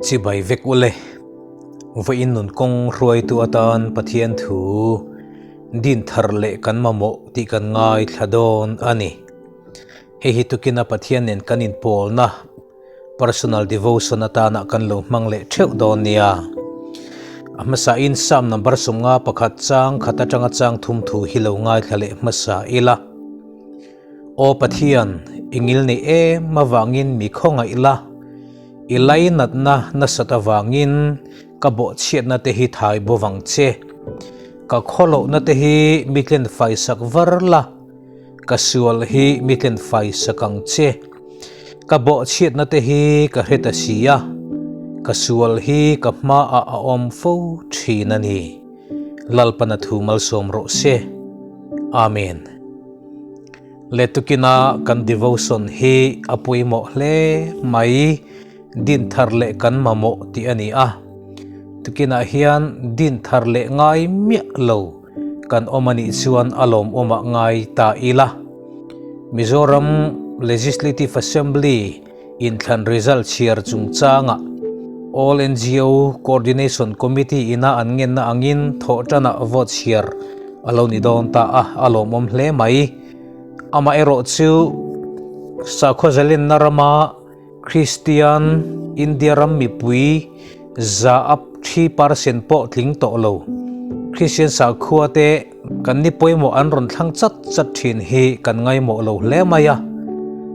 Chibai vek ule. Vawiin nun kawng hruaitu atan Pathian thu din thar leh kan mamawh tih kan ngaithla dawn a ni. Hei hi tukina Pathian nen kan inpawlna Personal devotion atana kan lo hmang leh theuh dawn nia. A hmasain Psalm number 51 chang khat atanga chang thum thu hi lo ngaithla leh hmasa ila. Aw Pathian, i ngil nei em avangin mi khawngaih la, i lainatna nasat avangin ka bawhchhiatna te hi thai bawvang che. Ka khawlohna te hi mi tlen faisak var la, Ka sual hi mi tlen fai sak ang che. Ka bawhchhiatna te hi ka hre ta si a, ka sual hi ka hmaah a awm fo thin a ni. Lalpana thu malsawm rawh se. Amen. Letukina kan devotion hi a pawimawh hle mai. Din thar leh kan mamawh tih a ni a. Tukinah hian din thar leh ngai miah lo kan awm a nih chuan a lawmawmah ngai ta ila. Mizoram Legislative Assembly inthlan result chhiar chungchangah All NGO Coordination Committee ina an ngenna angin thawhtanah vote chhiar a lo ni dawn ta a, a lawmawm hle mai. Amaherawhchu sakhaw zalenna rama Kristian India ram mipui za up 3% pawh tling tawh lo. Kristian sakhua te kan ni pawimawh an rawn thlang chat chat thin hi kan ngaimawh lo hle mai a.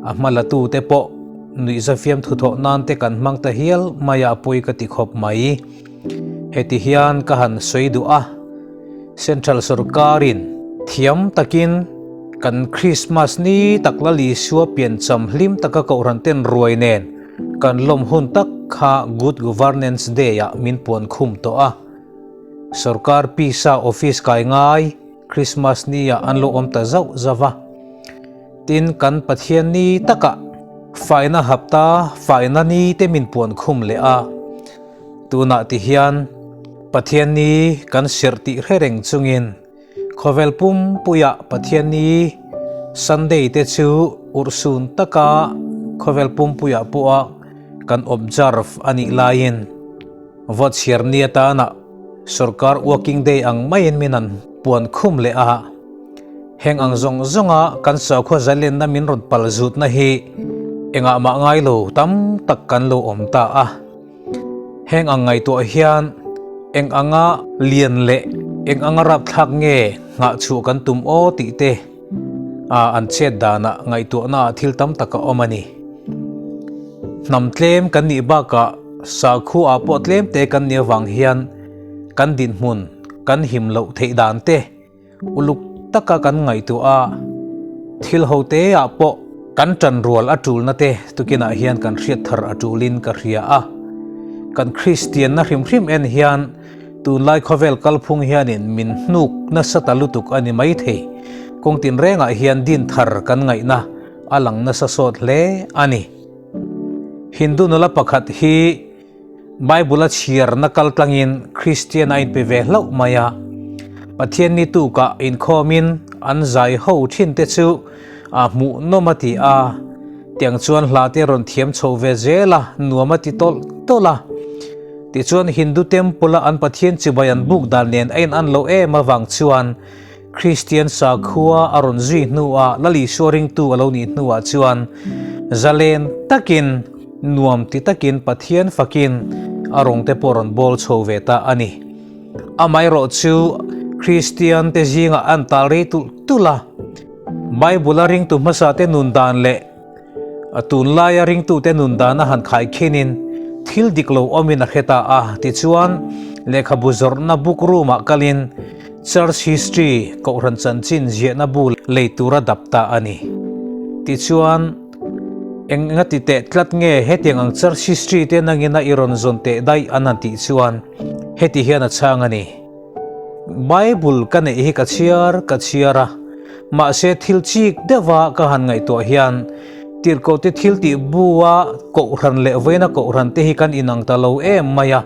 A hma la tu te pawh nuihza fiam thuthawh nan te kan hmang ta hial mai a pawi ka ti khawp mai. Heti hian ka han sawi duh a, Central sorkarin thiam takin kan Krismas ni tak Lal Isua piancham hlim taka kohhran ten ruai nen kan lawm hun tak kha Good Governance Day-ah min puan khum tawh a. Sorkar pisa office kai ngai Krismas ni-ah an lo awm ta zauh zauh a. Tin, kan Pathian ni takah faina hapta faina ni te min puan khum leh a. Tunah ti hian Pathian ni kan serh tih hre reng chungin khawvel pumpuiah Pathian ni Sunday te chu urhsun taka khawvel pumpuiah pawha kan observe a nih laiin vote chhiar ni atana sorkar working day ang maiin min han puan khum leh a. Heng ang zawng zawnga kan sakhua zalenna min rawn pal zutna hi engah mah ngai lo tam tak kan lo awm ta a. Heng ang ngaihtuah hian eng anga lian leh eng anga rapthlak nge nghah chhuah kan tum aw tih te a an chet danah ngaihtuahnaah thil tam tak a awm a ni. Hnam tlem kan nih bakah sakhua pawh tlem te kan nih avang hian kan dinhmun kan him loh theih dan te Uluk taka kan ngaihtuah a, thil ho te ah pawh kan tan rual a tulna te tukinah hian kan hriat thar a tulin ka hria a. Kan Kristianna hrim hrim en hian tunlai khawvel kalphung hianin min hnuk nasa ta lutuk a ni maithei. Kawng tinrengah hian din thar kan ngaihna a lang nasa sawt hle a ni. Hindu nula pakhat hi Bible a chhiarna kal tlangin Kristian a inpe ve hlauh mai a. Pathian ni tukah inkhawmin an zai ho thin te chu a hmuh nawm a ti a. Tiang chuan hla te rawn thiam chho ve zel a, nuam a ti tawlh tawlh a. Tichuan Hindu temple a an Pathian chibai an buk dan nen a in an lo em avang chuan Kristian sakhua a rawn zui hnuah Lal Isua ringtu a lo nih hnuah chuan zalen takin nuam ti takin Pathian fakin a rawng te pawh rawn bawl chho ve ta a ni. Amaherawh chu Kristian te zingah an tal rei tulh tulh a, Bible a ringtu hmasa te nun dan leh a tunlaia ringtu te nun dan a han khaikhinin thil dik lo awmin a hre ta a. Tichuan lehkhabu zawrhna book room ah kalin Church History Kohhran chanchin ziahna bu lei tura dap ta a ni. Tichuan, eng enga ti teh tlat nge hetiang ang Church History te nangina i rawn zawn teh daih an han tih chuan heti hian a chhang a ni. Bible ka neih hi ka chhiar ka chhiar a, mahse thil chik deuha ka han ngaihtuah hian tirhkohte thil tih bua Kohhran leh vawiina Kohhran te hi kan inang ta lo em mai a.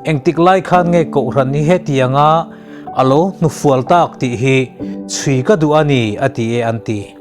Engtik lai khan nge Kohhran hi hetianga a lo hnufual tak tih hi chhui ka duh a ni a ti e an ti.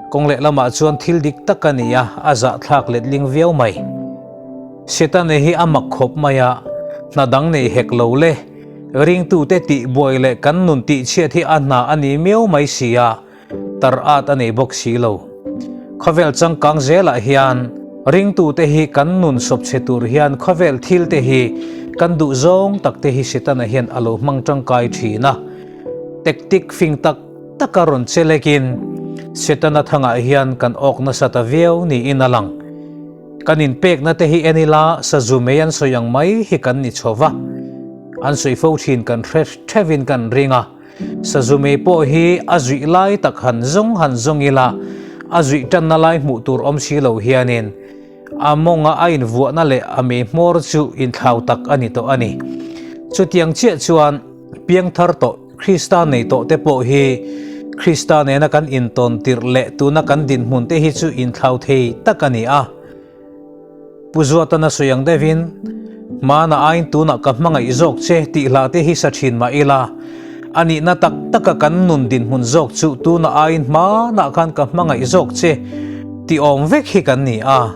Kawng leh lamah chuan thil dik tak a ni a, a zahthlak letling viau mai. Setana hi a mak khawp mai a, hna dang nei hek lo le. Ringtute tihbuai leh kan nun tihchhiat hi a hna a ni miau mai si a, tar at a nei bawk si lo. Khawvel changkang zelah hian ringtute hi kan nun sawp chhe tur hian khawvel thil te hi kan duh zawng tak te hi Setana hian a lo hmang tangkai thin a. Tactic fing tak taka rawn che lekin Setana thangah hian kan awk nasa ta viau niin a lang. Kan inpekna te hi en ila sazu mei an sawi ang mai hi kan ni chho va, an sawi fo thin kan hre thevin kan ring a. Sazu mei pawh hi a zuih lai tak han zawng han zawng ila a zuih tanna lai hmuh tur awm si lo hianin a mawnga a invuahna leh a mei hmawr chu inthlau tak a ni tawh a ni. Chutiang chiah chuan piangthar tawh Krista nei tawh te pawh hi Krista nena kan intawn tirh leh tuna kan dinhmun te hi chu inthlau thei tak a ni a. Pu Zuatan a sawi ang deuhin, Hmana aiin tunah ka hmangaih zawk che tih hlah te hi sa thin mah ila, a nihna tak taka kan nun dinhmun zawk chu tunah aiin hmanah khan ka hmangaih zawk che tih awm vek hi kan ni a.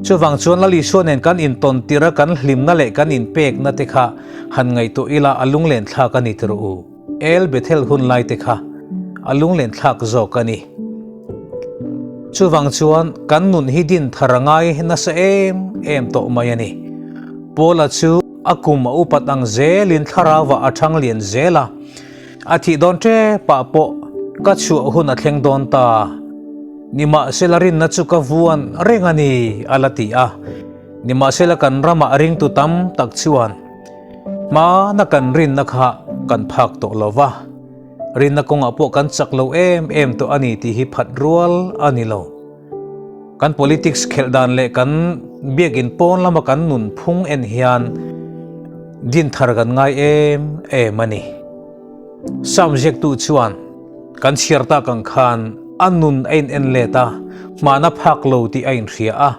Chuvang chuan Lal Isua nen kan intawn tirh a kan hlimna leh kan inpekna te kha han ngaihtuah ila a lunglen thlak a ni tirh u. El Bethel hun lai te kha a lunglen thlak zawk a ni. Chuvang chuan kan nun hi din thar a ngai nasa em em tawh mai a ni. Paula chu a kum a upat ang zelin thlarauah a thang lian zel a, a thih dawn tepah pawh ka chhuah hun a thleng dawn ta. Nimahsela rinna chu ka vuan reng a ni a la ti a. Nimahsela kan ramah ringtu tam tak chuan hmana kan rinna kha kan phak tawh lo va. Rinna kawngah pawh kan chak lo em em tawh a ni tih hi phat rual a ni lo. Kan politics khelh dan leh kan biakin pawn lama kan nunphung en hian din thar kan ngai em em a ni. Psalm ziaktu chuan kan chhiar tak ang khan a nun a in en let a, hmana phak lo tih a inhria a.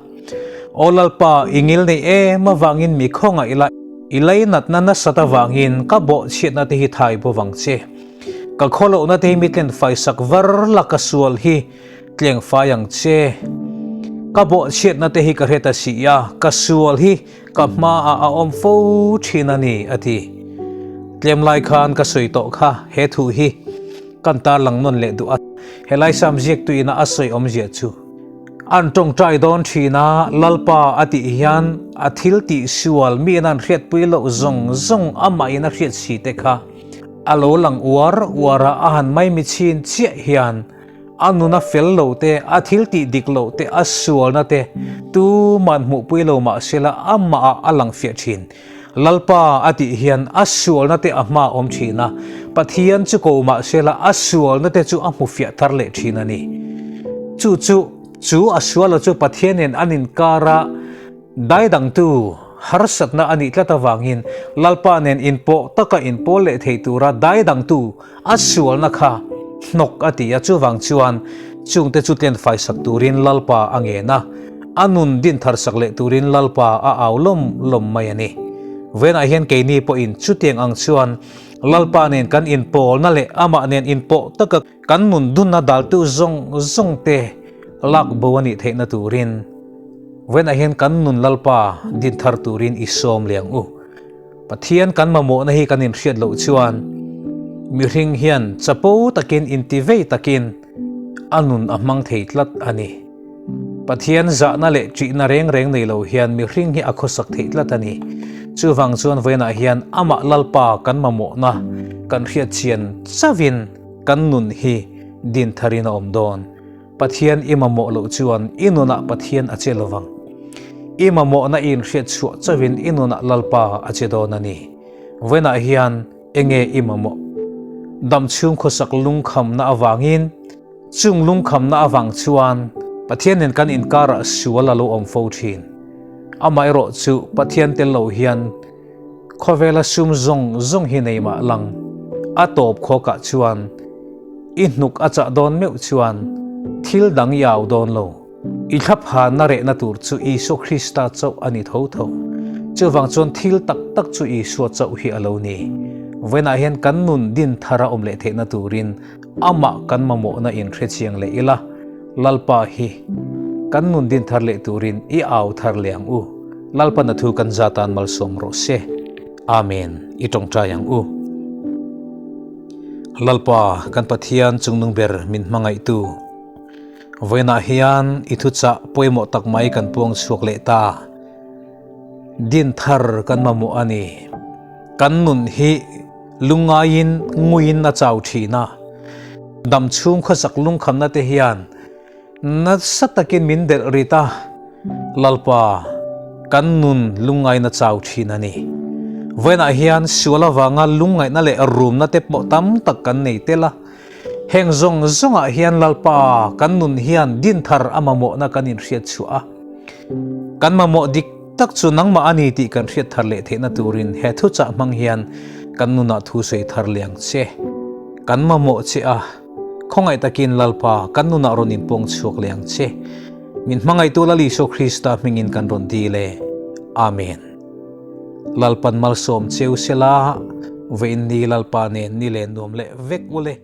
Aw Lalpa, i ngil nei em avangin mi khawngaih ila, i leinatna nasat avangin ka bawhchhiatna te hi thai bo vang che. Ka khawlohna te hi mi tlen faisak var la ka sual hi tleng fai ang che. Ka bawhchhiatna te hi ka hre ta si a, ka sual hi ka hmaah a awm fo thin a ni, a ti. Tlem lai khan ka sawi tawh kha he thu hi kan tarlang nawn leh duh a, helai sam ziaktuina a sawi awmzia chu. An tawngtai dawn thin a, Lalpa a tih hian a thil tih sual miin an hriatpui loh zawng zawng amahin a hriat si te kha a lo lang uar uar a, a han maimi chhin chiah hian a nuna fel lo te, a thil tih dik loh te, a sualna te tuman hmuhpui lo mahsela amahah a lang fiah thin. Lalpa a tih hian a sualna te a hma awm thin a, Pathian chu ko mah sela a sualna te chu a hmu fiah thar leh thin a ni. Chu chu chu a suala chu Pathian nen an inkar a, daidangtu harsatna a nih tlat avangin Lalpa nen inpawh taka inpawl leh thei tura daidangtu a sualna kha hnawk a ti a, chuvang chuan chungte chu tlen faisak turin Lalpa a ngen a, a nun din tharsak leh turin Lalpa a au lawm lawm mai a ni. Vawiinah hian keini pawhin chutiang ang chuan Lalpa nen kan inpawlna leh amah nen inpawh taka kan nun dunna daltu zawng zawng te lak bo a nih theihna turin vawiinah hian kan nun Lalpa din thar turin i sawm leh ang u. Pathian kan mamawhna hi kan inhriat loh chuan mihring hian chapo takin intivei takin a nun a hmang thei tlat a ni. Pathian zahna leh ṭihna reng reng nei lo hian mihring hi a khawsak theih tlat a ni. Chuvang chuan vawiinah hian amah Lalpa kan mamawhna kan hriat chian chauhin kan nun hi din tharin a awm dawn. Pathian i mamawh loh chuan i nunah Pathian a che lovang. I mamawhna i inhriat chhuah chauhin i nunah Lalpa a che dawn a ni. Vawiinah hian enge i mamawh? Damchhung khawsak lungkhamna avangin, chung lungkhamna avang chuan Pathian nen kan inkarah sual a lo awm fo thin. Amaherawh chu Pathian tel lo hian Khawvela sum zawng zawng hi nei mah lang, a tawp khawkah chuan i hnuk a chah dawn meuh chuan thil dang i au dawn lo. I thlaphanna rehna tur chu Isua Krista chauh a ni tho tho. Chuvang chuan thil tak tak chu Isua chauh hi a lo ni. Vawiinah hian kan nun din thara awm leh theihna turin amah kan mamawhna inhre chiang leh ila, Lalpa hi kan nun din thar leh turin i au thar leh ang u. Lalpan a thu kan zatan malsawm rawh se. Amen. I tawngtai ang u. Lalpa kan Pathian chungnung ber min hmangaihtu. Vawiinah hian i thuchah pawimawh tak mai kan puang chhuak leh ta. Din thar kan mamawh a ni. Kan nun hi lungngaiin nguiin a chau thin a. Dam chhung khawsak lungkhamna te hian nasa takin min delh rit a. Lalpa, kan nun lungngaina chau thin a ni. Vawiinah hian sual avanga lungngaihna leh rumna te pawh tam tak kan nei tel a. Heng zawng zawngah hian Lalpa kan nun hian din thar a mamawhna kan inhriat chhuah a. Kan mamawh dik tak chu nangmah a ni tih kan hriat thar leh theihna turin he thuchah hmang hian kan nunah thu sawi thar leh ang che. Kan mamawh che a, khawngaih takin Lalpa kan nunah rawn inpawng chhuak leh ang che. Min hmangaihtu Lal Isua Krista hmingin kan rawn dil e. Amen. Lalpan malsawm cheu sela, vawiin ni Lalpa nen ni leh nuam leh vek ule.